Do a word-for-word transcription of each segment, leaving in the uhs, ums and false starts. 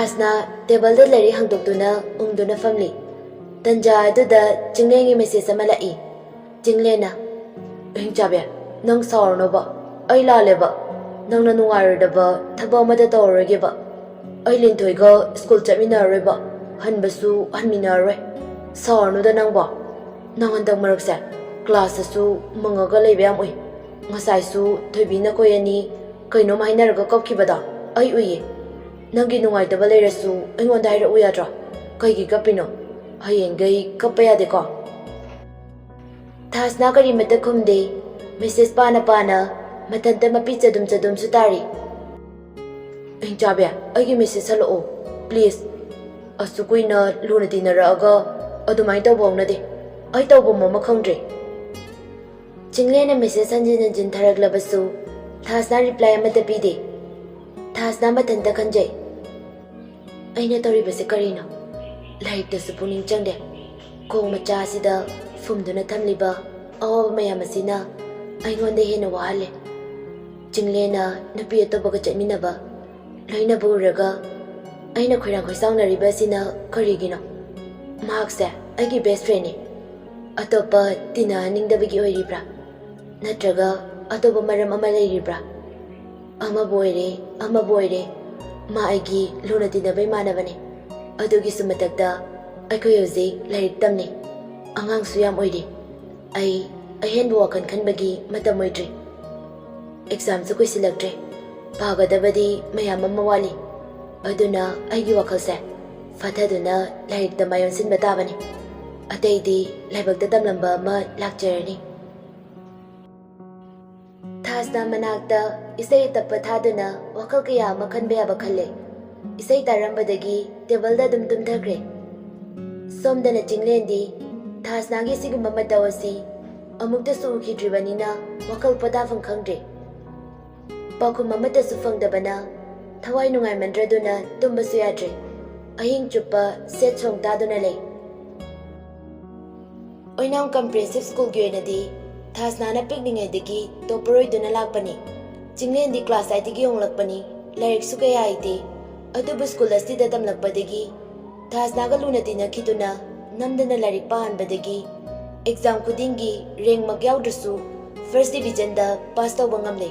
ꯊꯥꯁꯅ ꯇꯦꯕꯜꯗ ꯂꯥꯏꯔꯤꯛ ꯍꯥꯡꯗꯣꯛꯇꯨꯅ ꯎꯪꯗꯨꯅ ꯐꯝꯂꯤ꯫ ꯇꯟꯖꯥ ꯑꯗꯨꯗ ꯆꯤꯡꯂꯦꯟꯒꯤ ꯃꯦꯁꯦꯖ ꯑꯃ ꯂꯥꯛꯏ꯫ ꯆꯤꯡꯂꯦꯟꯅ, "ꯍꯤꯡꯆꯥꯕꯤ, ꯅꯪ ꯁꯥꯎꯔꯅꯣꯕ꯫ ꯑꯩ ꯂꯥꯜꯂꯦꯕ꯫ ꯅꯪꯅ ꯅꯨꯡꯉꯥꯏꯔꯣꯏꯗꯕ ꯊꯕꯛ ꯑꯃꯗ ꯇꯧꯔꯔꯣꯏꯒꯦꯕ꯫ ꯑꯩ ꯂꯤꯟꯊꯣꯏꯒ ꯁ꯭ꯀꯨꯜ ꯆꯠꯃꯤꯟꯅꯔꯔꯣꯏꯕ꯫ ꯍꯟꯕꯁꯨ ꯍꯟꯃꯤꯟꯅꯔꯔꯣꯏ꯫ ꯁꯥꯎꯔꯅꯨꯗ ꯅꯪꯕꯣ꯫ ꯅꯪ ꯍꯟꯗꯛ ꯃꯔꯛꯁꯦ ꯀ꯭ꯂꯥꯁꯇꯁꯨ ꯃꯪꯉꯒ ꯂꯩꯕ ꯌꯥꯝ ꯎꯏ꯫ ꯉꯁꯥꯏꯁꯨ ꯊꯣꯏꯕꯤ ꯅꯈꯣꯏ ꯑꯅꯤ ꯀꯩꯅꯣꯝ ꯍꯥꯏꯅꯔꯒ ꯀꯞꯈꯤꯕꯗꯣ ꯑꯩ ꯎꯏꯌꯦ꯫ ꯅꯪꯒꯤ ꯅꯨꯡꯉꯥꯏꯇꯕ ꯂꯩꯔꯁꯨ ꯑꯩꯉꯣꯟꯗ ꯍꯥꯏꯔꯛꯎ ꯌꯥꯗ꯭ꯔꯣ? ꯀꯩꯒꯤ ꯀꯞꯄꯤꯅꯣ? ꯍꯌꯦꯡꯈꯩ ꯀꯞꯄ ꯌꯥꯗꯦꯀꯣ?" ꯊꯥꯁꯅꯥ ꯀꯔꯤꯃꯠꯇ ꯈꯨꯝꯗꯦ꯫ ꯃꯦꯁꯦꯖ ꯄꯥꯅ ꯄꯥꯅ ꯃꯊꯟꯇ ꯃꯄꯤ ꯆꯗꯨꯝ ꯆꯗꯨꯝꯁꯨ ꯇꯥꯔꯤ꯫ "ꯍꯤꯡꯆꯥꯕꯤ, ꯑꯩꯒꯤ ꯃꯦꯁꯦꯖ ꯍꯜꯂꯛꯑꯣ, ꯄ꯭ꯂꯤꯖ꯫ ꯑꯁꯨꯛ ꯀꯨꯏꯅ ꯂꯨꯅ ꯇꯤꯟꯅꯔꯛꯑꯒ ꯑꯗꯨꯃꯥꯏꯅ ꯇꯧꯕ ꯍꯧꯅꯗꯦ꯫ ꯑꯩ ꯇꯧꯐꯝ ꯑꯃ ꯈꯪꯗ꯭ꯔꯦ꯫" ꯆꯤꯡꯂꯦꯟꯅ ꯃꯦꯁꯦꯖ ꯍꯟꯖꯤꯟ ꯍꯟꯖꯤꯟ ꯊꯥꯔꯛꯂꯕꯁꯨ ꯊꯥꯁꯅꯥ ꯔꯤꯄ꯭ꯂꯥꯏ ꯑꯃꯠꯇ ꯄꯤꯗꯦ꯫ ꯊꯥꯁꯅꯥ ꯃꯊꯟꯇ ꯈꯟꯖꯩ꯫ "ꯑꯩꯅ ꯇꯧꯔꯤꯕꯁꯦ ꯀꯔꯤꯅꯣ? ꯂꯥꯏꯔꯤꯛꯇꯁꯨ ꯄꯨꯛꯅꯤꯡ ꯆꯪꯗꯦ꯫ ꯈꯣꯡ ꯃꯆꯥ ꯑꯁꯤꯗ ꯐꯨꯝꯗꯨꯅ ꯊꯝꯂꯤꯕ ꯑꯋꯥꯕ ꯃꯌꯥꯝ ꯑꯁꯤꯅ ꯑꯩꯉꯣꯟꯗ ꯍꯦꯟꯅ ꯋꯥꯍꯜꯂꯦ꯫ ꯆꯤꯡꯂꯦꯟꯅ ꯅꯨꯄꯤ ꯑꯇꯣꯞꯄꯒ ꯆꯠꯃꯤꯟꯅꯕ, ꯂꯣꯏꯅꯕ ꯎꯔꯒ ꯑꯩꯅ ꯈꯣꯏꯔꯥꯡ ꯈꯣꯏꯁꯥꯎꯅꯔꯤꯕ ꯑꯁꯤꯅ ꯀꯔꯤꯒꯤꯅꯣ? ꯃꯍꯥꯛꯁꯦ ꯑꯩꯒꯤ ꯕꯦꯁ ꯐ꯭ꯔꯦꯟꯅꯤ꯫ ꯑꯇꯣꯞꯄ ꯇꯤꯟꯅꯍꯟꯅꯤꯡꯗꯕꯒꯤ ꯑꯣꯏꯔꯤꯕ꯭ꯔꯥ? ꯅꯠꯇ꯭ꯔꯒ ꯑꯇꯣꯞꯄ ꯃꯔꯝ ꯑꯃ ꯂꯩꯔꯤꯕ꯭ꯔꯥ? ꯑꯃꯕꯨ ꯑꯣꯏꯔꯦ, ꯑꯃꯕꯨ ꯑꯣꯏꯔꯦ, ꯃꯥ ꯑꯩꯒꯤ ꯂꯨꯅ ꯇꯤꯟꯅꯕ ꯏꯃꯥꯟꯅꯕꯅꯤ꯫ ꯑꯗꯨꯒꯤꯁꯨ ꯃꯊꯛꯇ ꯑꯩꯈꯣꯏ ꯍꯧꯖꯤꯛ ꯂꯥꯏꯔꯤꯛ ꯇꯝꯂꯤ꯫ ꯑꯉꯥꯡꯁꯨ ꯌꯥꯝ ꯑꯣꯏꯔꯤ꯫ ꯑꯩ ꯑꯍꯦꯟꯕ ꯋꯥꯈꯜ ꯈꯟꯕꯒꯤ ꯃꯇꯝ ꯑꯣꯏꯗ꯭ꯔꯤ꯫ ꯑꯦꯛꯖꯥꯝꯁꯨ ꯀꯨꯏꯁꯤꯜꯂꯛꯇ꯭ꯔꯦ꯫ ꯄꯥꯒꯗꯕꯗꯤ ꯃꯌꯥꯝ ꯑꯃ ꯋꯥꯠꯂꯤ꯫ ꯑꯗꯨꯅ ꯑꯩꯒꯤ ꯋꯥꯈꯜꯁꯦ ꯐꯥꯊꯗꯨꯅ ꯂꯥꯏꯔꯤꯛꯇ ꯃꯥꯏ ꯑꯣꯟꯁꯤꯟꯕ ꯇꯥꯕꯅꯤ꯫ ꯑꯇꯩꯗꯤ ꯂꯥꯏꯕꯛꯇ ꯇꯝꯂꯝꯕ ꯑꯃ ꯂꯥꯛꯆꯔꯅꯤ꯫" ꯊꯥꯖꯅ ꯃꯅꯥꯛꯇ ꯏꯁꯩ ꯇꯞꯄ ꯊꯥꯗꯨꯅ ꯋꯥꯈꯜ ꯀꯌꯥ ꯑꯃ ꯈꯟꯕ ꯌꯥꯕ ꯈꯜꯂꯦ꯫ ꯏꯁꯩ ꯇꯥꯔꯝꯕꯗꯒꯤ ꯇꯦꯕꯜꯗ ꯑꯗꯨꯝ ꯇꯨꯝꯊꯈ꯭ꯔꯦ꯫ ꯁꯣꯝꯗꯅ ꯆꯤꯡꯂꯦꯟꯗꯤ ꯊꯥꯖꯅꯥꯒꯤ ꯁꯤꯒꯨꯝꯕ ꯃꯇꯧ ꯑꯁꯤ ꯑꯃꯨꯛꯇꯁꯨ ꯎꯈꯤꯗ꯭ꯔꯤꯕꯅꯤꯅ ꯋꯥꯈꯜ ꯄꯣꯊꯥꯐꯝ ꯈꯪꯗ꯭ꯔꯦ꯫ ꯄꯥꯎꯈꯨꯝ ꯑꯃꯠꯇꯁꯨ ꯐꯪꯗꯕꯅ ꯊꯋꯥꯏ ꯅꯨꯡꯉꯥꯏꯃꯟꯗ꯭ꯔꯗꯨꯅ ꯇꯨꯝꯕꯁꯨ ꯌꯥꯗ꯭ꯔꯦ꯫ ꯑꯍꯤꯡ ꯆꯨꯞꯄ ꯁꯦꯠ ꯁꯣꯡ ꯇꯥꯗꯨꯅ ꯂꯩ꯫ ꯑꯣꯏꯅꯥꯝ ꯀꯝꯄ꯭ꯔꯦꯍꯦꯟꯁꯤꯞ ꯁ꯭ꯀꯨꯜꯒꯤ ꯑꯣꯏꯅꯗꯤ ꯊꯥꯁꯅꯥꯅ ꯄꯤꯛꯂꯤꯉꯩꯗꯒꯤ ꯇꯣꯞꯄꯔ ꯑꯣꯏꯗꯨꯅ ꯂꯥꯛꯄꯅꯤ꯫ ꯆꯤꯡꯂꯦꯟꯗꯤ ꯀ꯭ꯂꯥꯁ ꯑꯥꯏꯠꯇꯒꯤ ꯍꯣꯡꯂꯛꯄꯅꯤ꯫ ꯂꯥꯏꯔꯤꯛꯁꯨ ꯀꯌꯥ ꯍꯩꯇꯦ꯫ ꯑꯗꯨꯕꯨ ꯁ꯭ꯀꯨꯜ ꯑꯁꯤꯗ ꯇꯝꯂꯛꯄꯗꯒꯤ ꯊꯥꯁꯅꯥꯒ ꯂꯨꯅ ꯇꯤꯟꯅꯈꯤꯗꯨꯅ ꯅꯝꯗꯅ ꯂꯥꯏꯔꯤꯛ ꯄꯥꯍꯟꯕꯗꯒꯤ ꯑꯦꯛꯖꯥꯝ ꯈꯨꯗꯤꯡꯒꯤ ꯔꯦꯡꯃꯛ ꯌꯥꯎꯗ꯭ꯔꯁꯨ ꯐꯥꯔꯁ ꯗꯤꯕꯤꯖꯟꯗ ꯄꯥꯁ ꯇꯧꯕ ꯉꯝꯂꯦ꯫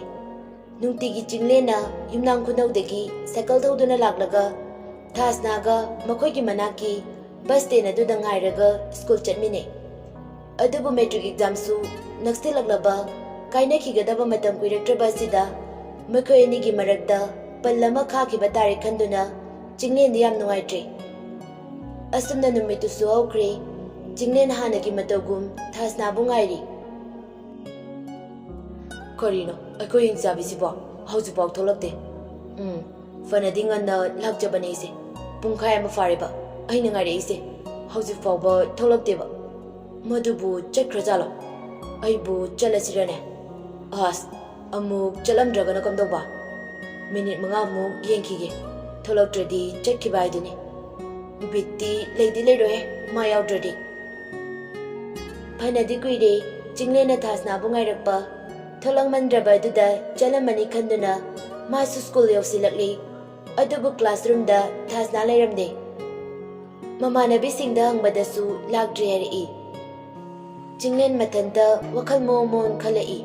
ꯅꯨꯡꯇꯤꯒꯤ ꯆꯤꯡꯂꯦꯟꯅ ꯌꯨꯝꯅꯥꯝ ꯈꯨꯅꯧꯗꯒꯤ ꯁꯥꯏꯀꯜ ꯊꯧꯗꯨꯅ ꯂꯥꯛꯂꯒ ꯊꯥꯁꯅꯥꯒ ꯃꯈꯣꯏꯒꯤ ꯃꯅꯥꯛꯀꯤ ꯕꯁ ꯁ꯭ꯇꯦꯟ ꯑꯗꯨꯗ ꯉꯥꯏꯔꯒ ꯁ꯭ꯀꯨꯜ ꯆꯠꯃꯤꯟꯅꯩ꯫ ꯑꯗꯨꯕꯨ ꯃꯦꯇ꯭ꯔꯤꯛ ꯑꯦꯛꯖꯥꯝꯁꯨ ꯅꯛꯁꯤꯜꯂꯛꯂꯕ, ꯀꯥꯏꯅꯈꯤꯒꯗꯕ ꯃꯇꯝ ꯀꯨꯏꯔꯛꯇ꯭ꯔꯕ ꯑꯁꯤꯗ ꯃꯈꯣꯏ ꯑꯅꯤꯒꯤ ꯃꯔꯛꯇ ꯄꯜ ꯑꯃ ꯈꯥꯈꯤꯕ ꯇꯥꯔꯦ ꯈꯟꯗꯨꯅ ꯆꯤꯡꯂꯦꯟꯗꯤ ꯌꯥꯝ ꯅꯨꯡꯉꯥꯏꯇ꯭ꯔꯦ꯫ ꯑꯁꯨꯝꯅ ꯅꯨꯃꯤꯠꯇꯨꯁꯨ ꯍꯧꯈ꯭ꯔꯦ꯫ ꯆꯤꯡꯂꯦꯟ ꯍꯥꯟꯅꯒꯤ ꯃꯇꯧꯒꯨꯝ ꯊꯥꯁꯅꯥꯕꯨ ꯉꯥꯏꯔꯤ꯫ ꯀꯔꯤꯅꯣ ꯑꯩꯈꯣꯏ ꯏꯟꯆꯥꯕꯤꯁꯤꯕꯣ? ꯍꯧꯖꯤꯛꯐꯥꯎ ꯊꯣꯛꯂꯛꯇꯦ꯫ ꯎꯝ, ꯐꯅꯗꯤ ꯉꯟꯅ ꯂꯥꯛꯆꯕꯅꯦ ꯑꯩꯁꯦ꯫ ꯄꯨꯡꯈꯥꯏ ꯑꯃ ꯐꯥꯔꯦꯕ ꯑꯩꯅ ꯉꯥꯏꯔꯛꯏꯁꯦ꯫ ꯍꯧꯖꯤꯛ ꯐꯥꯎꯕ ꯊꯣꯛꯂꯛꯇꯦꯕ꯫ ꯃꯗꯨꯕꯨ ꯆꯠꯈ꯭ꯔꯖꯥꯠꯂꯣ? ꯑꯩꯕꯨ ꯆꯠꯂꯁꯤꯔꯅꯦ? ꯑꯁ, ꯑꯃꯨꯛ ꯆꯠꯂꯝꯗ꯭ꯔꯒꯅ ꯀꯝꯗꯧꯕ? ꯃꯤꯅꯤꯠ ꯃꯉꯥꯃꯨꯛ ꯌꯦꯡꯈꯤꯒꯦ꯫ ꯊꯣꯛꯂꯛꯇ꯭ꯔꯗꯤ ꯆꯠꯈꯤꯕ ꯍꯥꯏꯗꯨꯅꯤ꯫ ꯕꯤꯠꯇꯤ ꯂꯩꯗꯤ ꯂꯩꯔꯣꯏꯍꯦ, ꯃꯥ ꯌꯥꯎꯗ꯭ꯔꯗꯤ꯫ ꯐꯅꯗꯤ ꯀꯨꯏꯔꯦ ꯆꯤꯡꯂꯦꯟꯅ ꯊꯥꯁꯅꯥꯕꯨ ꯉꯥꯏꯔꯛꯄ꯫ ꯊꯣꯛꯂꯛꯃꯟꯗ꯭ꯔꯕ ꯑꯗꯨꯗ ꯆꯠꯂꯝꯃꯅꯤ ꯈꯟꯗꯨꯅ ꯃꯥꯁꯨ ꯁ꯭ꯀꯨꯜ ꯌꯧꯁꯤꯜꯂꯛꯂꯤ꯫ ꯑꯗꯨꯕꯨ ꯀ꯭ꯂꯥꯁꯔꯨꯝꯗ ꯊꯥꯁꯅꯥ ꯂꯩꯔꯝꯗꯦ꯫ ꯃꯃꯥꯟꯅꯕꯤꯁꯤꯡꯗ ꯍꯪꯕꯗꯁꯨ ꯂꯥꯛꯇ꯭ꯔꯤ ꯍꯥꯏꯔꯛꯏ꯫ ꯆꯤꯡꯂꯦꯟ ꯃꯊꯟꯇ ꯋꯥꯈꯜ ꯃꯑꯣꯡ ꯃꯑꯣꯡ ꯈꯜꯂꯛꯏ꯫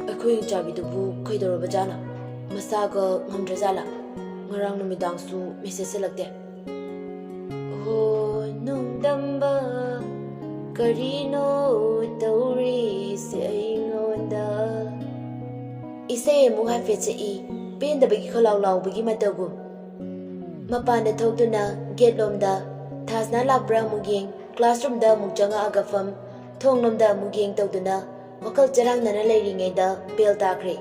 ꯑꯩꯈꯣꯏ ꯏꯟꯆꯥꯕꯤꯗꯨꯕꯨ ꯀꯩꯗꯧꯔꯕꯖꯥꯠꯅꯣ? ꯃꯁꯥꯒ ꯉꯝꯗ꯭ꯔꯖꯥꯠꯂꯥ? ꯉꯔꯥꯡ ꯅꯨꯃꯤꯗꯥꯡꯁꯨ ꯃꯦꯁꯦꯖ ꯍꯜꯂꯛꯇꯦ꯫ ꯍꯣ ꯅꯣꯡꯗꯝꯕ, ꯀꯔꯤꯅꯣ ꯇꯧꯔꯤꯁꯦ ꯑꯩꯉꯣꯟꯗ? ꯏꯁꯩ ꯑꯃꯨꯛ ꯍꯥꯏꯐꯦꯠ ꯁꯛꯏ, ꯄꯦꯟꯗꯕꯒꯤ ꯈꯣꯜꯂꯥꯎ ꯂꯥꯎꯕꯒꯤ ꯃꯇꯧꯒꯨꯝ꯫ ꯃꯄꯥꯟꯗ ꯊꯣꯛꯇꯨꯅ ꯒꯦꯠ ꯂꯣꯝꯗ ꯊꯥꯁꯅꯥ ꯂꯥꯛꯄ꯭ꯔꯥ ꯑꯃꯨꯛ ꯌꯦꯡ, ꯀ꯭ꯂꯥꯁꯔꯨꯝꯗ ꯑꯃꯨꯛ ꯆꯪꯉꯛꯑꯒ ꯐꯝ, ꯊꯣꯡꯂꯣꯝꯗ ꯑꯃꯨꯛ ꯌꯦꯡ ꯇꯧꯗꯨꯅ ꯋꯥꯈꯜ ꯆꯔꯥꯡꯅꯅ ꯂꯩꯔꯤꯉꯩꯗ ꯕꯦꯜ ꯇꯥꯈ꯭ꯔꯦ꯫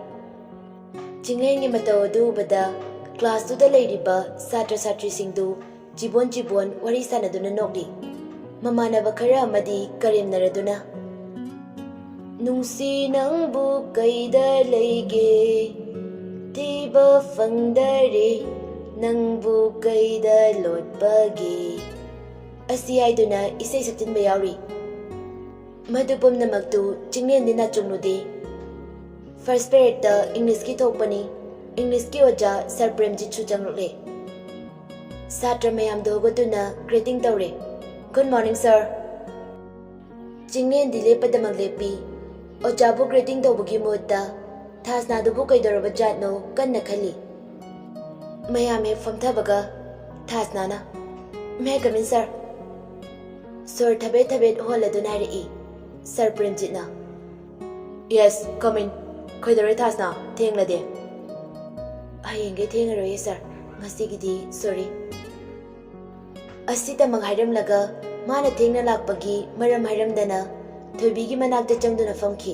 ꯆꯤꯡꯂꯦꯟꯒꯤ ꯃꯇꯧ ꯑꯗꯨ ꯎꯕꯗ ꯀ꯭ꯂꯥꯁꯇꯨꯗ ꯂꯩꯔꯤꯕ ꯁꯥꯇ꯭ꯔ ꯁꯥꯇ꯭ꯔꯤꯁꯤꯡꯗꯨ ꯆꯤꯕꯣꯟ ꯆꯤꯕꯣꯟ ꯋꯥꯔꯤ ꯁꯥꯟꯅꯗꯨꯅ ꯅꯣꯛꯂꯤ꯫ ꯃꯃꯥꯟꯅꯕ ꯈꯔ ꯑꯃꯗꯤ ꯀꯔꯦꯝꯅꯔꯗꯨꯅ, "ꯅꯨꯡꯁꯤ ꯅꯪꯕꯨ ꯀꯩꯗ ꯂꯩꯒꯦ, ꯊꯤꯕ ꯐꯪꯗꯔꯦ ꯅꯪꯕꯨ ꯀꯩꯗ ꯂꯣꯠꯄꯒꯦ" ꯑꯁꯤ ꯍꯥꯏꯗꯨꯅ ꯏꯁꯩ ꯁꯛꯆꯤꯟꯕ ꯌꯥꯎꯔꯤ꯫ ꯃꯗꯨ ꯄꯨꯝꯅꯃꯛꯇꯨ ꯆꯤꯡꯂꯦꯟꯗꯤ ꯅꯥꯆꯨꯡꯂꯨꯗꯦ꯫ ꯐꯥꯔꯁ ꯄꯦꯔꯦꯗꯇ ꯏꯪꯂꯤꯁꯀꯤ ꯊꯣꯛꯄꯅꯤ꯫ ꯏꯪꯂꯤꯁꯀꯤ ꯑꯣꯖꯥ ꯁꯔ ꯄ꯭ꯔꯦꯝꯖꯤꯠꯁꯨ ꯆꯪꯂꯛꯂꯦ꯫ ꯁꯥꯇ꯭ꯔ ꯃꯌꯥꯝꯗꯣ ꯍꯧꯒꯠꯇꯨꯅ ꯒ꯭ꯔꯤꯇꯤꯡ ꯇꯧꯔꯦ꯫ "Good morning, sir!" ꯆꯤꯡꯂꯦꯟꯗꯤ ꯂꯦꯞꯄꯗꯃꯛ ꯂꯦꯞꯄꯤ꯫ ꯑꯣꯖꯥꯕꯨ ꯒ꯭ꯔꯤꯇꯤꯡ ꯇꯧꯕꯒꯤ ꯃꯍꯨꯠꯇ ꯊꯥꯁꯅꯥꯗꯨꯕꯨ ꯀꯩꯗꯧꯔꯕ ꯖꯥꯠꯅꯣ ꯀꯟꯅ ꯈꯜꯂꯤ꯫ ꯃꯌꯥꯝ ꯍꯦꯛ ꯐꯝꯊꯕꯒ ꯊꯥꯁꯅꯥꯅ, "May I come in, sir?" ꯁꯣꯔ ꯊꯕꯦꯠ ꯊꯕꯦꯠ ꯍꯣꯜꯂꯗꯨꯅ ꯍꯥꯏꯔꯛꯏ꯫ ꯁꯔ ꯄ꯭ꯔꯦꯝꯖꯤꯠꯅ, "Yes, come in꯫ ꯀꯩꯗꯧꯔꯦ ꯊꯥꯁꯅꯥ, ꯊꯦꯡꯂꯗꯤ?" "ꯍꯌꯦꯡꯒꯩ ꯊꯦꯡꯉꯔꯣꯏꯌꯦ ꯁꯔ, ꯉꯁꯤꯒꯤꯗꯤ ꯁꯣꯔꯤ꯫" ꯑꯁꯤꯇꯃꯛ ꯍꯥꯏꯔꯝꯂꯒ ꯃꯥꯅ ꯊꯦꯡꯅ ꯂꯥꯛꯄꯒꯤ ꯃꯔꯝ ꯍꯥꯏꯔꯝꯗꯅ ꯊꯣꯏꯕꯤꯒꯤ ꯃꯅꯥꯛꯇ ꯆꯪꯗꯨꯅ ꯐꯝꯈꯤ꯫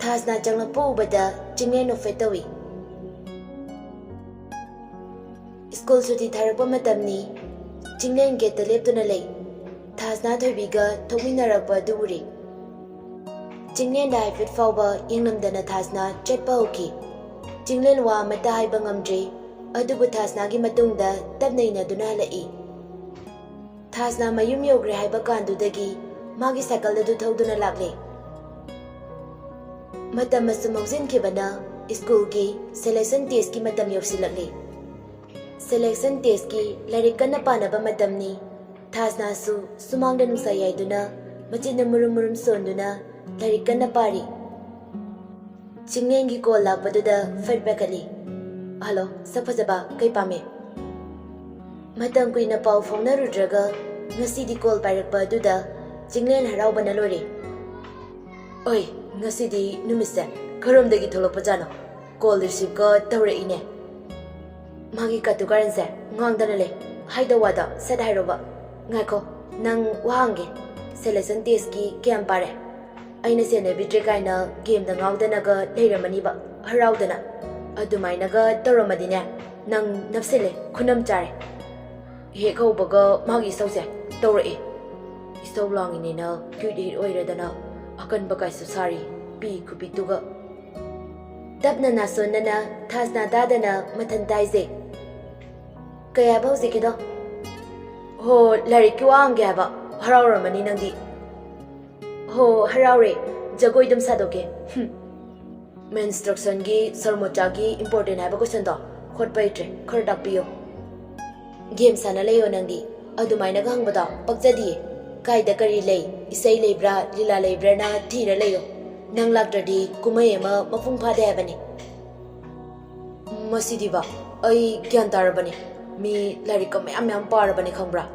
ꯊꯥꯁꯅꯥ ꯆꯪꯂꯛꯄ ꯎꯕꯗ ꯆꯤꯡꯂꯦꯟ ꯅꯣꯛꯐꯦꯠ ꯇꯧꯏ꯫ ꯁ꯭ꯀꯨꯜ ꯁꯨꯇꯤ ꯊꯥꯔꯛꯄ ꯃꯇꯝꯅꯤ꯫ ꯆꯤꯡꯂꯦꯟ ꯒꯦꯠꯇ ꯂꯦꯞꯇꯨꯅ ꯂꯩ꯫ ꯊꯥꯁꯅꯥ ꯊꯣꯏꯕꯤꯒ ꯊꯣꯛꯃꯤꯟꯅꯔꯛꯄ ꯑꯗꯨ ꯎꯔꯦ꯫ ꯆꯤꯡꯂꯦꯟꯗ ꯍꯥꯏꯐꯦꯠ ꯐꯥꯎꯕ ꯌꯦꯡꯂꯝꯗꯅ ꯊꯥꯁꯅꯥ ꯆꯠꯄ ꯍꯧꯈꯤ꯫ ꯆꯤꯡꯂꯦꯟ ꯋꯥ ꯑꯃꯠꯇ ꯍꯥꯏꯕ ꯉꯝꯗ꯭ꯔꯦ, ꯑꯗꯨꯕꯨ ꯊꯥꯁꯅꯥꯒꯤ ꯃꯇꯨꯡꯗ ꯇꯞꯅ ꯏꯟꯅꯗꯨꯅ ꯍꯜꯂꯛꯏ꯫ ꯊꯥꯁꯅꯥ ꯃꯌꯨꯝ ꯌꯧꯈ꯭ꯔꯦ ꯍꯥꯏꯕ ꯀꯥꯟꯗꯨꯗꯒꯤ ꯃꯥꯒꯤ ꯁꯥꯏꯀꯜ ꯑꯗꯨ ꯊꯧꯗꯨꯅ ꯂꯥꯛꯂꯦ꯫ ꯃꯇꯝ ꯑꯁꯨꯝ ꯍꯧꯖꯤꯟꯈꯤꯕꯅ ꯁ꯭ꯀꯨꯜꯒꯤ ꯁꯦꯂꯦꯛꯁꯟ ꯇꯦꯁꯀꯤ ꯃꯇꯝ ꯌꯧꯁꯤꯜꯂꯛꯂꯦ꯫ ꯁꯦꯂꯦꯛꯁꯟ ꯇꯦꯁꯀꯤ ꯂꯥꯏꯔꯤꯛ ꯀꯟꯅ ꯄꯥꯅꯕ ꯃꯇꯝꯅꯤ꯫ ꯊꯥꯁꯅꯥꯁꯨ ꯁꯨꯃꯥꯡꯗ ꯅꯨꯡꯁꯥ ꯌꯥꯏꯗꯨꯅ ꯃꯆꯤꯟꯅ ꯃꯨꯔꯨꯝ ꯃꯨꯔꯨꯝ ꯁꯣꯟꯗꯨꯅ ꯂꯥꯏꯔꯤꯛ ꯀꯟꯅ ꯄꯥꯔꯤ꯫ ꯆꯤꯡꯂꯦꯟꯒꯤ ꯀꯣꯜ ꯂꯥꯛꯄꯗꯨꯗ ꯐꯠ ꯄꯥꯏꯈꯠꯂꯤ꯫ "ꯍꯜꯂꯣ, ꯁꯛ ꯐꯖꯕ, ꯀꯩ ꯄꯥꯝꯃꯤ?" ꯃꯇꯝ ꯀꯨꯏꯅ ꯄꯥꯎ ꯐꯥꯎꯅꯔꯨꯗ꯭ꯔꯒ ꯉꯁꯤꯗꯤ ꯀꯣꯜ ꯄꯥꯏꯔꯛꯄ ꯑꯗꯨꯗ ꯆꯤꯡꯂꯦꯟ ꯍꯔꯥꯎꯕꯅ ꯂꯣꯏꯔꯦ꯫ "ꯑꯣꯏ, ꯉꯁꯤꯗꯤ ꯅꯨꯃꯤꯠꯁꯦ ꯀꯔꯣꯝꯗꯒꯤ ꯊꯣꯛꯂꯛꯄꯖꯥꯠꯅꯣ? ꯀꯣꯜ ꯔꯤꯁꯤꯞꯀ ꯇꯧꯔꯛꯏꯅꯦ꯫" ꯃꯥꯒꯤ ꯀꯇꯨ ꯀꯥꯔꯟꯁꯦ ꯉꯥꯡꯗꯅ ꯂꯩ꯫ ꯍꯥꯏꯗꯧ ꯋꯥꯗꯣ ꯁꯠ ꯍꯥꯏꯔꯣꯕ꯫ ꯉꯥꯏꯈꯣ, ꯅꯪ ꯋꯥ ꯍꯪꯒꯦ꯫ ꯁꯦꯂꯦꯛꯁꯟ ꯇꯦꯁꯀꯤ ꯀꯌꯥꯝ ꯄꯥꯔꯦ? ꯑꯩꯅ ꯁꯦꯟꯅꯕꯤꯗ꯭ꯔꯦ ꯀꯥꯏꯅ ꯒꯦꯝꯗ ꯉꯥꯎꯗꯅꯒ ꯂꯩꯔꯝꯃꯅꯤꯕ, ꯍꯔꯥꯎꯗꯅ꯫ ꯑꯗꯨꯃꯥꯏꯅꯒ ꯇꯧꯔꯝꯃꯗꯤꯅꯦ, ꯅꯪ ꯅꯞꯁꯤꯜꯂꯦ, ꯈꯨꯅꯝ ꯆꯥꯔꯦ꯫ ꯍꯦꯛ ꯍꯧꯕꯒ ꯃꯥꯒꯤ ꯏꯁꯧꯁꯦ ꯇꯧꯔꯛꯑꯦ꯫ ꯏꯁꯧ ꯂꯥꯡꯉꯤꯅꯦꯅ ꯀ꯭ꯌꯨꯠ ꯍꯤꯠ ꯑꯣꯏꯔꯗꯅ ꯑꯀꯟꯕ ꯀꯥꯏꯁꯨ ꯁꯥꯔꯤ, ꯄꯤ ꯈꯨꯄꯤꯛꯇꯨꯒ꯫ ꯇꯞꯅ ꯅꯥꯁꯣꯟꯅꯅ ꯊꯥꯁꯅꯥ ꯇꯥꯗꯅ ꯃꯊꯟ ꯇꯥꯏꯖꯩ꯫ "ꯀꯩ ꯍꯥꯏꯕ ꯍꯧꯖꯤꯛꯀꯤꯗꯣ?" "ꯍꯣ, ꯂꯥꯏꯔꯤꯛꯀꯤ ꯋꯥ ꯍꯪꯒꯦ ꯍꯥꯏꯕ꯫ ꯍꯔꯥꯎꯔꯝꯃꯅꯤ ꯅꯪꯗꯤ꯫" "ꯍꯣ, ꯍꯔꯥꯎꯔꯦ꯫ ꯖꯒꯣꯏ ꯑꯗꯨꯝ ꯁꯥꯗꯣꯛꯀꯦ꯫" "ꯍꯨꯝ, ꯃꯦꯟꯁꯇ꯭ꯔꯛꯁꯟꯒꯤ ꯁꯔꯃꯣꯆꯥꯒꯤ ꯏꯝꯄꯣꯔꯇꯦꯟ ꯍꯥꯏꯕ ꯀꯣꯏꯁꯟꯗꯣ ꯈꯣꯠꯄ ꯍꯩꯇ꯭ꯔꯦ, ꯈꯔ ꯇꯥꯛꯄꯤꯌꯣ꯫ ꯒꯦꯝ ꯁꯥꯟꯅ ꯂꯩꯌꯣ ꯅꯪꯗꯤ꯫ ꯑꯗꯨꯃꯥꯏꯅꯒ ꯍꯪꯕꯗꯣ ꯄꯛꯆꯗꯤꯌꯦ꯫ ꯀꯥꯏꯗ ꯀꯔꯤ ꯂꯩ, ꯏꯁꯩ ꯂꯩꯕ꯭ꯔꯥ, ꯂꯤꯂꯥ ꯂꯩꯕ꯭ꯔꯥꯅ ꯊꯤꯔ ꯂꯩꯌꯣ꯫ ꯅꯪ ꯂꯥꯛꯇ꯭ꯔꯗꯤ ꯀꯨꯝꯍꯩ ꯑꯃ ꯃꯄꯨꯡ ꯐꯥꯗꯦ ꯍꯥꯏꯕꯅꯤ꯫ ꯃꯁꯤꯗꯤꯕ, ꯑꯩ ꯒ꯭ꯌꯥꯟ ꯇꯥꯔꯕꯅꯤ꯫ ꯃꯤ ꯂꯥꯏꯔꯤꯛꯀ ꯃꯌꯥꯝ ꯃꯌꯥꯝ ꯄꯥꯔꯕꯅꯤ ꯈꯪꯕ꯭ꯔꯥ?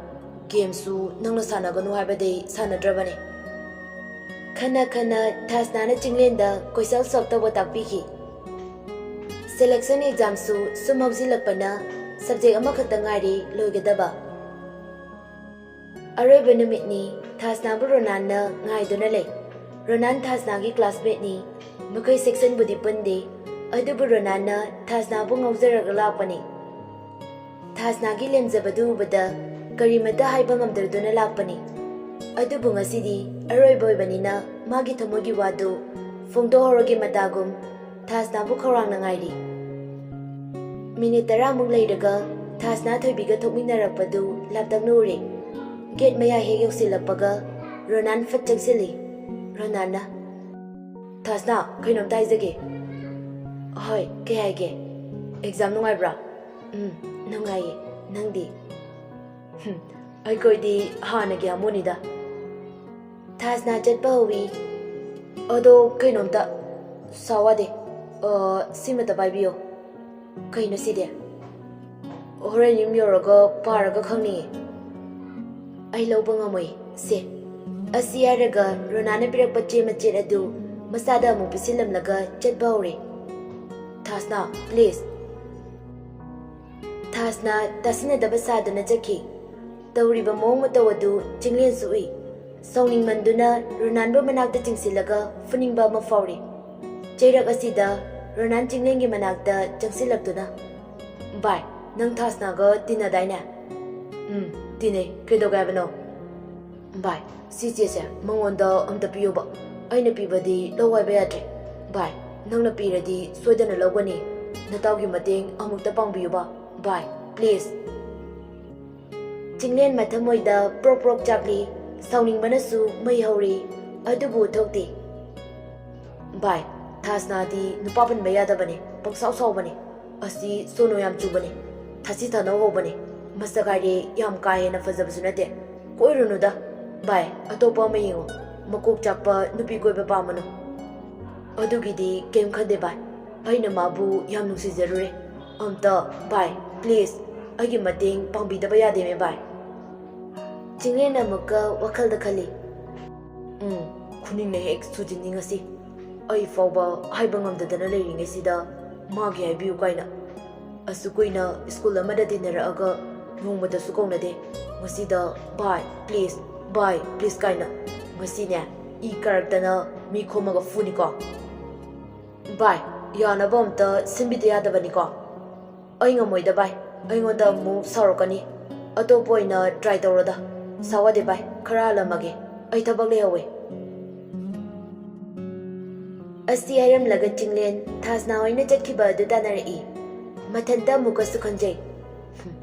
ꯒꯦꯝꯁꯨ ꯅꯪꯅ ꯁꯥꯟꯅꯒꯅꯨ ꯍꯥꯏꯕꯗꯩ ꯁꯥꯟꯅꯗ꯭ꯔꯕꯅꯤ꯫ ꯈꯟꯅ ꯈꯟꯅ ꯊꯥꯁꯅꯥꯅ ꯆꯤꯡꯂꯦꯟꯗ ꯀꯣꯏꯁꯜ ꯁꯣꯜꯕ ꯇꯧꯕ ꯇꯥꯛꯄꯤꯈꯤ꯫ ꯁꯦꯂꯦꯛꯁꯟ ꯑꯦꯛꯖꯥꯝꯁꯨ ꯁꯨꯝ ꯍꯧꯖꯤꯜꯂꯛꯄꯅ ꯁꯕꯖꯦꯛ ꯑꯃꯈꯛꯇ ꯉꯥꯏꯔꯦ ꯂꯣꯏꯒꯗꯕ꯫ ꯑꯔꯣꯏꯕ ꯅꯨꯃꯤꯠꯅꯤ꯫ ꯊꯥꯁꯅꯥꯕꯨ ꯔꯣꯅꯥꯟꯅ ꯉꯥꯏꯗꯨꯅ ꯂꯩ꯫ ꯔꯣꯅꯥꯟ ꯊꯥꯁꯅꯥꯒꯤ ꯀ꯭ꯂꯥꯁꯃꯦꯠꯅꯤ꯫ ꯃꯈꯣꯏ ꯁꯦꯛꯁꯟꯕꯨꯗꯤ ꯄꯨꯟꯗꯦ, ꯑꯗꯨꯕꯨ ꯔꯣꯅꯥꯟꯅ ꯊꯥꯁꯅꯥꯕꯨ ꯉꯥꯎꯖꯔꯒ ꯂꯥꯛꯄꯅꯤ꯫ ꯊꯥꯁꯅꯥꯒꯤ ꯂꯦꯝꯖꯕꯗꯨ ꯎꯕꯗ ꯀꯔꯤꯃꯠꯇ ꯍꯥꯏꯕ ꯉꯝꯗꯗꯨꯅ ꯂꯥꯛꯄꯅꯤ꯫ ꯑꯗꯨꯕꯨ ꯉꯁꯤꯗꯤ ꯑꯔꯣꯏꯕ ꯑꯣꯏꯕꯅꯤꯅ ꯃꯥꯒꯤ ꯊꯃꯣꯏꯒꯤ ꯋꯥꯗꯨ ꯐꯣꯡꯗꯣꯛꯍꯧꯔꯒꯦ ꯃꯇꯥꯒꯨꯝ ꯊꯥꯁꯅꯥꯕꯨ ꯈꯧꯔꯥꯡꯅ ꯉꯥꯏꯔꯤ꯫ ꯃꯤꯅꯤꯠ ꯇꯔꯥꯃꯨꯛ ꯂꯩꯔꯒ ꯊꯥꯁꯅꯥ ꯊꯣꯏꯕꯤꯒ ꯊꯣꯛꯃꯤꯟꯅꯔꯛꯄꯗꯨ ꯂꯥꯞꯇꯛꯅ ꯎꯔꯦ꯫ ꯒꯦꯠ ꯃꯌꯥ ꯍꯦꯛ ꯌꯧꯁꯤꯜꯂꯛꯄꯒ ꯔꯣꯅꯥꯟ ꯐꯠ ꯆꯪꯁꯤꯜꯂꯤ꯫ ꯔꯣꯅꯥꯟꯅ, "ꯊꯥꯁꯅꯥ, ꯀꯩꯅꯣꯝꯇ ꯍꯥꯏꯖꯒꯦ꯫" "ꯍꯣꯏ, ꯀꯩ ꯍꯥꯏꯒꯦ?" "ꯑꯦꯛꯖꯥꯝ ꯅꯨꯡꯉꯥꯏꯕ꯭ꯔꯥ?" "ꯎꯝ, ꯅꯨꯡꯉꯥꯏꯌꯦ꯫ ꯅꯪꯗꯤ?" "ꯍꯨꯝ, ꯑꯩꯈꯣꯏꯗꯤ ꯍꯥꯟꯅꯒꯤ ꯍꯥꯃꯨꯅꯤꯗ꯫" ꯊꯥꯁꯅꯥ ꯆꯠꯄ ꯍꯧꯏ꯫ "ꯑꯗꯣ ꯀꯩꯅꯣꯝꯇ, ꯁꯥꯎ ꯌꯥꯗꯦ꯫ ꯑ, ꯁꯤꯃꯇ ꯄꯥꯏꯕꯤꯌꯣ꯫" "ꯀꯩꯅꯣ ꯁꯤꯗꯤ?" "ꯍꯣꯔꯦꯟ ꯌꯨꯝ ꯌꯧꯔꯒ ꯄꯥꯔꯒ ꯈꯪꯅꯤꯌꯦ꯫" "ꯑꯩ ꯂꯧꯕ ꯉꯝꯃꯣꯏ꯫ ꯁꯦ, ꯑꯁꯤ ꯍꯥꯏꯔꯒ ꯔꯣꯅꯥꯅ ꯄꯤꯔꯛꯄ ꯆꯦ ꯃꯆꯦꯠ ꯑꯗꯨ ꯃꯆꯥꯗ ꯑꯃꯨꯛ ꯄꯤꯁꯤꯜꯂꯝꯂꯒ ꯆꯠꯄ ꯍꯧꯔꯦ꯫ "ꯊꯥꯁꯅꯥ, please꯫" ꯊꯥꯁꯅꯥ ꯇꯥꯁꯤꯟꯅꯗꯕ ꯁꯥꯗꯨꯅ ꯆꯠꯈꯤ꯫ ꯇꯧꯔꯤꯕ ꯃꯑꯣꯡ ꯃꯇꯧ ꯑꯗꯨ ꯆꯤꯡꯂꯦꯟꯁꯨ ꯎꯏ꯫ ꯁꯥꯎꯅꯤꯡꯃꯟꯗꯨꯅ ꯔꯣꯅꯥꯟꯕꯨ ꯃꯅꯥꯛꯇ ꯆꯤꯡꯁꯤꯜꯂꯒ ꯐꯨꯅꯤꯡꯕ ꯑꯃ ꯐꯥꯎꯔꯤ꯫ ꯆꯩꯔꯛ ꯑꯁꯤꯗ ꯔꯣꯅꯥꯟ ꯆꯤꯡꯂꯦꯟꯒꯤ ꯃꯅꯥꯛꯇ ꯆꯪꯁꯤꯜꯂꯛꯇꯨꯅ, "ꯚꯥꯏ, ꯅꯪ ꯊꯥꯁꯅꯥꯒ ꯇꯤꯟꯅꯗꯥꯏꯅꯦ?" "ꯎꯝ, ꯇꯤꯟꯅꯩ꯫ ꯀꯩꯗꯧꯒꯦ ꯍꯥꯏꯕꯅꯣ?" "ꯚꯥꯏ, ꯁꯤ ꯆꯦꯁꯦ ꯃꯉꯣꯟꯗ ꯑꯝꯇ ꯄꯤꯌꯨꯕ꯫ ꯑꯩꯅ ꯄꯤꯕꯗꯤ ꯂꯧ ꯍꯥꯏꯕ ꯌꯥꯗ꯭ꯔꯦ꯫ ꯚꯥꯏ, ꯅꯪꯅ ꯄꯤꯔꯗꯤ ꯁꯣꯏꯗꯅ ꯂꯧꯒꯅꯤ꯫ ꯅꯇꯥꯎꯒꯤ ꯃꯇꯦꯡ ꯑꯃꯨꯛꯇ ꯄꯥꯡꯕꯤꯌꯨꯕ꯫ ꯚꯥꯏ, please꯫" ꯆꯤꯡꯂꯦꯟ ꯃꯊꯃꯣꯏꯗ ꯄ꯭ꯔꯣꯛ ꯄ꯭ꯔꯣꯛ ꯆꯥꯛꯂꯤ꯫ ꯁꯥꯎꯅꯤꯡꯕꯅꯁꯨ ꯃꯩ ꯍꯧꯔꯤ꯫ ꯑꯗꯨꯕꯨ ꯊꯣꯛꯇꯦ꯫ "ꯚꯥꯏ, ꯊꯥꯁꯅꯥꯗꯤ ꯅꯨꯄꯥ ꯄꯟꯕ ꯌꯥꯗꯕꯅꯦ, ꯄꯪꯁꯥꯎ ꯁꯥꯎꯕꯅꯦ꯫ ꯑꯁꯤ ꯁꯣꯅꯣ ꯌꯥꯝ ꯆꯨꯕꯅꯦ, ꯊꯥꯁꯤ ꯊꯥꯅꯧ ꯍꯧꯕꯅꯦ꯫ ꯃꯁꯛ ꯍꯥꯏꯔꯦ ꯌꯥꯝ ꯀꯥ ꯍꯦꯟꯅ ꯐꯖꯕꯁꯨ ꯅꯠꯇꯦ꯫ ꯀꯣꯏꯔꯨꯅꯨꯗ꯫ ꯚꯥꯏ, ꯑꯇꯣꯞꯄ ꯑꯃ ꯌꯦꯡꯉꯣ꯫ ꯃꯀꯣꯛ ꯆꯥꯛꯄ ꯅꯨꯄꯤ ꯀꯣꯏꯕ ꯄꯥꯝꯃꯅꯨ꯫ ꯑꯗꯨꯒꯤꯗꯤ ꯀꯩꯝ ꯈꯟꯗꯦ ꯚꯥꯏ, ꯑꯩꯅ ꯃꯥꯕꯨ ꯌꯥꯝ ꯅꯨꯡꯁꯤꯖꯔꯨꯔꯦ꯫ ꯑꯝꯇ ꯚꯥꯏ, please, ꯑꯩꯒꯤ ꯃꯇꯦꯡ ꯄꯥꯡꯕꯤꯗꯕ ꯌꯥꯗꯦꯃꯦ ꯚꯥꯏ꯫ ꯆꯤꯡꯂꯦꯟ ꯑꯃꯨꯛꯀ ꯋꯥꯈꯜꯗ ꯈꯜꯂꯤ꯫ ꯎꯝ, ꯈꯨꯅꯤꯡꯅ ꯍꯦꯛ ꯁꯨꯖꯤꯟꯅꯤꯡꯉꯁꯤ꯫ ꯑꯩ ꯐꯥꯎꯕ ꯍꯥꯏꯕ ꯉꯝꯗꯗꯅ ꯂꯩꯔꯤꯉꯩꯁꯤꯗ ꯃꯥꯒꯤ ꯍꯥꯏꯕꯤꯌꯨ ꯀꯥꯏꯅ꯫ ꯑꯁꯨꯛ ꯀꯨꯏꯅ ꯁ꯭ꯀꯨꯜ ꯑꯃꯗ ꯇꯤꯟꯅꯔꯛꯑꯒ ꯅꯣꯡꯃꯇꯁꯨ ꯀꯧꯅꯗꯦ꯫ ꯉꯁꯤꯗ "ꯚꯥꯏ, please, ꯚꯥꯏ, please" ꯀꯥꯏꯅ꯫ ꯉꯁꯤꯅꯦ, ꯏ ꯀꯥꯔꯛꯇꯅ ꯃꯤ ꯈꯣꯝꯃꯒ ꯐꯨꯅꯤꯀꯣ꯫ ꯚꯥꯏ, ꯌꯥꯅꯕ ꯑꯝꯇ ꯁꯤꯟꯕꯤꯗ ꯌꯥꯗꯕꯅꯤꯀꯣ꯫ ꯑꯩ ꯉꯝꯃꯣꯏꯗ ꯚꯥꯏ, ꯑꯩꯉꯣꯟꯗ ꯑꯃꯨꯛ ꯁꯥꯎꯔꯛꯀꯅꯤ꯫ ꯑꯇꯣꯞꯄ ꯑꯣꯏꯅ try ꯇꯧꯔꯣꯗ꯫ ꯁꯥꯎꯋꯥꯗꯦ ꯚꯥꯏ, ꯈꯔ ꯍꯜꯂꯝꯃꯒꯦ, ꯑꯩ ꯊꯕꯛ ꯂꯩꯍꯧꯋꯦ꯫ ꯑꯁꯤ ꯍꯥꯏꯔꯝꯂꯒ ꯆꯤꯡꯂꯦꯟ ꯊꯥꯁꯅꯥ ꯍꯣꯏꯅ ꯆꯠꯈꯤꯕ ꯑꯗꯨ ꯇꯥꯟꯅꯔꯛꯏ꯫ ꯃꯊꯟꯇ ꯑꯃꯨꯛꯀꯁꯨ ꯈꯟꯖꯩ, "ꯍꯨꯝ,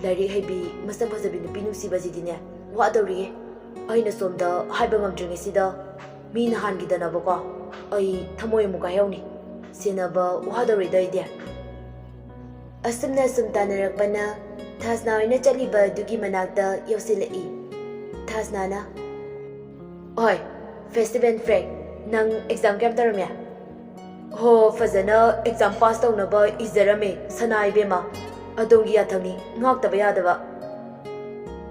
ꯂꯥꯏꯔꯤꯛ ꯍꯩꯕꯤ, ꯃꯁꯛ ꯐꯖꯕꯤ ꯅꯨꯄꯤ ꯅꯨꯡꯁꯤꯕꯁꯤꯗꯤꯅꯦ, ꯋꯥꯗꯧꯔꯤꯌꯦ꯫ ꯑꯩꯅ ꯁꯣꯝꯗ ꯍꯥꯏꯕ ꯉꯝꯗ꯭ꯔꯤꯉꯩꯁꯤꯗ ꯃꯤꯅ ꯍꯥꯟꯈꯤꯗꯅꯕꯀꯣ, ꯑꯩ ꯊꯃꯣꯏ ꯑꯃꯨꯛ ꯀꯥꯏꯍꯧꯅꯤ꯫ ꯁꯦꯟꯅꯕ ꯋꯥꯗꯧꯔꯤꯗ ꯑꯩꯗꯤ"꯫ ꯑꯁꯨꯝꯅ ꯁꯨꯝ ꯇꯥꯟꯅꯔꯛꯄꯅ ꯊꯥꯁꯅꯥ ꯍꯣꯏꯅ ꯆꯠꯂꯤꯕ ꯑꯗꯨꯒꯤ ꯃꯅꯥꯛꯇ ꯌꯧꯁꯤꯜꯂꯛꯏ꯫ ꯊꯥꯁꯅꯥꯅ, "ꯍꯣꯏ, festival friend, ꯅꯪ exam ꯀꯌꯥꯝ ꯇꯧꯔꯝꯃꯦ?" "ꯍꯣ, ꯐꯖꯅ exam pass ꯇꯧꯅꯕ ꯏꯖꯔꯝꯃꯦ, ꯁꯅꯥ ꯏꯕꯦꯝꯃ꯫ ꯑꯗꯣꯝꯒꯤ ꯌꯥꯊꯪꯅꯤ, ꯉꯥꯛꯇꯕ ꯌꯥꯗꯕ"꯫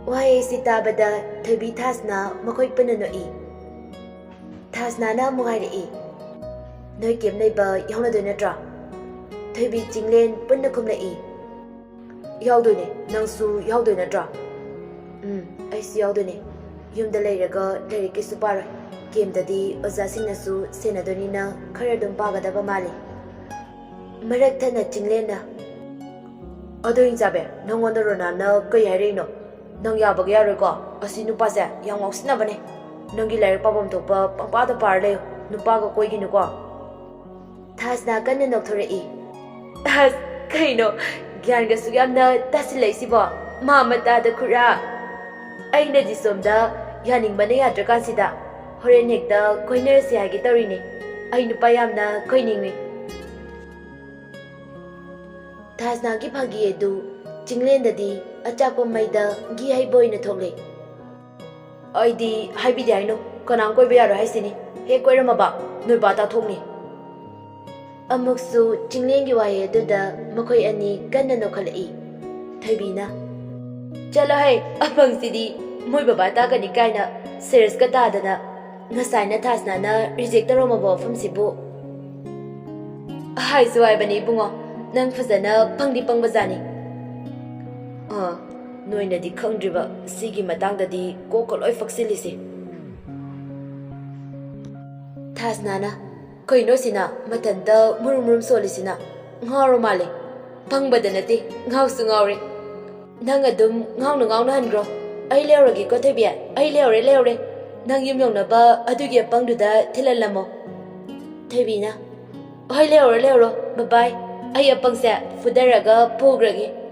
ꯋꯥꯍꯩ ꯑꯁꯤ ꯇꯥꯕꯗ ꯊꯣꯏꯕꯤ ꯊꯥꯁꯅꯥ ꯃꯈꯣꯏ ꯄꯨꯟꯅ ꯅꯣꯛꯏ꯫ ꯊꯥꯁꯅꯥꯅ ꯑꯃꯨꯛ ꯍꯥꯏꯔꯛꯏ, "ꯅꯣꯏ camp ꯂꯩꯕ ꯌꯥꯎꯅꯗꯣꯏ ꯅꯠꯇ꯭ꯔꯣ?" ꯊꯣꯏꯕꯤ ꯆꯤꯡꯂꯦꯟ ꯄꯨꯟꯅ ꯈꯨꯝꯂꯛꯏ꯫ "ꯌꯥꯎꯗꯣꯏꯅꯦ, ꯅꯪꯁꯨ ꯌꯥꯎꯗꯣꯏ ꯅꯠꯇ꯭ꯔꯣ?" "ꯎꯝ, ꯑꯩꯁꯨ ꯌꯥꯎꯗꯣꯏꯅꯦ꯫ ꯌꯨꯝꯗ ꯂꯩꯔꯒ ꯂꯥꯏꯔꯤꯛ ꯀꯩꯁꯨ ꯄꯥꯔꯣꯏ꯫ Campꯇꯗꯤ ꯑꯣꯖꯥꯁꯤꯡꯅꯁꯨ ꯁꯦꯟꯅꯗꯣꯏꯅꯤꯅ ꯈꯔ ꯑꯗꯨꯝ ꯄꯥꯒꯗꯕ ꯃꯥꯜꯂꯤ"꯫ ꯃꯔꯛ ꯊꯠꯅ ꯆꯤꯡꯂꯦꯟꯅ, "ꯑꯗꯣ ꯍꯤꯡꯆꯥꯕꯤ, ꯅꯪꯉꯣꯟꯗ ꯔꯣꯅꯥꯜꯅ ꯀꯩ ꯍꯥꯏꯔꯛꯏꯅꯣ? ꯅꯪ ꯌꯥꯕꯒ ꯌꯥꯔꯣꯏꯀꯣ꯫ ꯑꯁꯤ ꯅꯨꯄꯥꯁꯦ ꯌꯥꯝ ꯉꯥꯎꯁꯤꯟꯅꯕꯅꯦ꯫ ꯅꯪꯒꯤ ꯂꯥꯏꯔꯤꯛ ꯄꯥꯐꯝ ꯊꯣꯛꯄ ꯄꯪꯄꯥꯗ ꯄꯥꯔ ꯂꯩꯌꯨ꯫ ꯅꯨꯄꯥꯒ ꯀꯣꯏꯒꯤꯅꯨꯀꯣ"꯫ ꯊꯥꯁꯅꯥ ꯀꯟꯅ ꯅꯣꯛꯊꯣꯔꯛꯏ꯫ "ꯑꯁ, ꯀꯩꯅꯣ? ꯒ꯭ꯌꯥꯟꯒ ꯑꯁꯨꯛ ꯌꯥꯝꯅ ꯇꯥꯁꯤꯜꯂꯛꯏꯁꯤꯕꯣ? ꯃꯥ ꯃꯇꯥꯗ ꯈꯨꯔꯥ꯫ ꯑꯩꯅꯗꯤ ꯁꯣꯝꯗ ꯌꯥꯅꯤꯡꯕꯅ ꯌꯥꯗ꯭ꯔꯀꯥꯟꯁꯤꯗ ꯍꯣꯔꯦꯟ ꯍꯦꯛꯇ ꯀꯣꯏꯅꯔꯁꯤ ꯍꯥꯏꯒꯦ ꯇꯧꯔꯤꯅꯦ꯫ ꯑꯩ ꯅꯨꯄꯥ ꯌꯥꯝꯅ ꯀꯣꯏꯅꯤꯡꯉꯤ꯫ ꯊꯥꯁꯅꯥꯒꯤ ꯐꯥꯒꯤ ꯑꯗꯨ ꯆꯤꯡꯂꯦꯟꯗꯗꯤ ꯑꯆꯥꯛꯄ ꯃꯩꯗ ꯘꯤ ꯍꯩꯕ ꯑꯣꯏꯅ ꯊꯣꯛꯂꯦ꯫ ꯑꯩꯗꯤ ꯍꯥꯏꯕꯤꯗꯦ ꯍꯥꯏꯅꯣ, ꯀꯅꯥꯝ ꯀꯣꯏꯕ ꯌꯥꯔꯣꯏ ꯍꯥꯏꯁꯤꯅꯤ꯫ ꯍꯦꯛ ꯀꯣꯏꯔꯝꯃꯕ ꯅꯣꯏꯕꯥ ꯇꯥꯊꯣꯛꯅꯤ꯫ ꯑꯃꯨꯛꯁꯨ ꯆꯤꯡꯂꯦꯟꯒꯤ ꯋꯥꯍꯩ ꯑꯗꯨꯗ ꯃꯈꯣꯏ ꯑꯅꯤ ꯀꯟꯅ ꯅꯣꯛꯈꯠꯂꯛꯏ꯫ ꯊꯣꯏꯕꯤꯅ, "ꯆꯠꯂꯣꯍꯦ, ꯑꯄꯪꯁꯤꯗꯤ ꯃꯣꯏ ꯕꯕꯥ ꯇꯥꯛꯀꯅꯤ ꯀꯥꯏꯅ ꯁꯦꯔꯤꯌꯁꯀ ꯇꯥꯗꯅ꯫ ꯉꯁꯥꯏꯅ ꯊꯥꯁꯅꯥꯅ ꯔꯤꯖꯦꯛ ꯇꯧꯔꯝꯃꯕ ꯋꯥꯐꯝꯁꯤꯕꯨ?" "ꯍꯥꯏꯁꯨ ꯍꯥꯏꯕꯅꯤ ꯏꯕꯨꯡꯉꯣ, ꯅꯪ ꯐꯖꯅ ꯄꯪꯗꯤ ꯄꯪꯕꯖꯥꯠꯅꯤ꯫ ꯑꯥ, ꯅꯣꯏꯅꯗꯤ ꯈꯪꯗ꯭ꯔꯤꯕ ꯁꯤꯒꯤ ꯃꯇꯥꯡꯗꯗꯤ ꯀꯣꯛꯀ ꯂꯣꯏ ꯐꯛꯆꯤꯜꯂꯤꯁꯦ꯫" ꯊꯥꯁꯅꯥꯅ, "ꯀꯩꯅꯣ ꯁꯤꯅ ꯃꯊꯟꯇ ꯃꯨꯔꯨꯝ ꯃꯨꯔꯨꯝ ꯁꯣꯜꯂꯤꯁꯤꯅ? ꯉꯥꯎꯔ ꯃꯥꯜꯂꯦ꯫" "ꯐꯪꯕꯗ ꯅꯠꯇꯦ, ꯉꯥꯎꯁꯨ ꯉꯥꯎꯔꯦ꯫" "ꯅꯪ ꯑꯗꯨꯝ ꯉꯥꯎꯅ ꯉꯥꯎꯅ ꯍꯟꯈ꯭ꯔꯣ꯫ ꯑꯩ ꯂꯩꯍꯧꯔꯒꯦꯀꯣ ꯊꯣꯏꯕꯤ, ꯑꯩ ꯂꯩꯍꯧꯔꯦ, ꯂꯩꯍꯧꯔꯦ꯫ ꯅꯪ ꯌꯨꯝ ꯌꯧꯅꯕ ꯑꯗꯨꯒꯤ ꯑꯄꯪꯗꯨꯗ ꯊꯤꯜꯍꯜꯂꯝꯃꯣ꯫" ꯊꯣꯏꯕꯤꯅ, "ꯍꯣꯏ, ꯂꯩꯍꯧꯔꯣ, ꯂꯩꯍꯧꯔꯣ, ꯕꯕꯥꯏ꯫ ꯑꯩ ꯑꯄꯪꯁꯦ ꯐꯨꯗꯔꯒ ꯄꯨꯈ꯭ꯔꯒꯦ꯫"